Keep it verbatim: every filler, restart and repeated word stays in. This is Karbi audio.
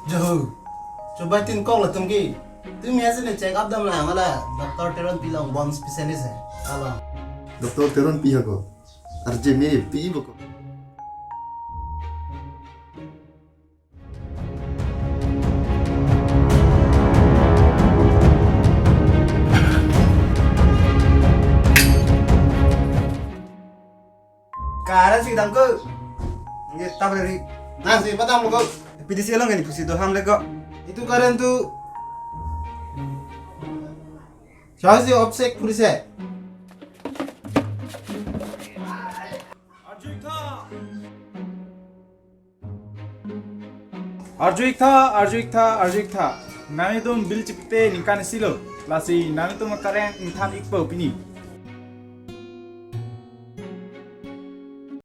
Joho. Chobai tin kok latum ke. Tumi asin check up damlang, ala Doctor Teronpi along, bone specialist hai. Ala. Doctor Teronpi ako. Arje me pi boko. Kara si dam ko. Nge tab ri. Nangsi padam ko. P D C along ni pusi do ham le ko. Itu karen tu. Siya si obsek purise. Arju-ik tha, arju-ik tha, arju-ik tha. Nanglitum bill chipipe ningkan isi lo. Lasi nanglitum current ingthan-ikpo pini.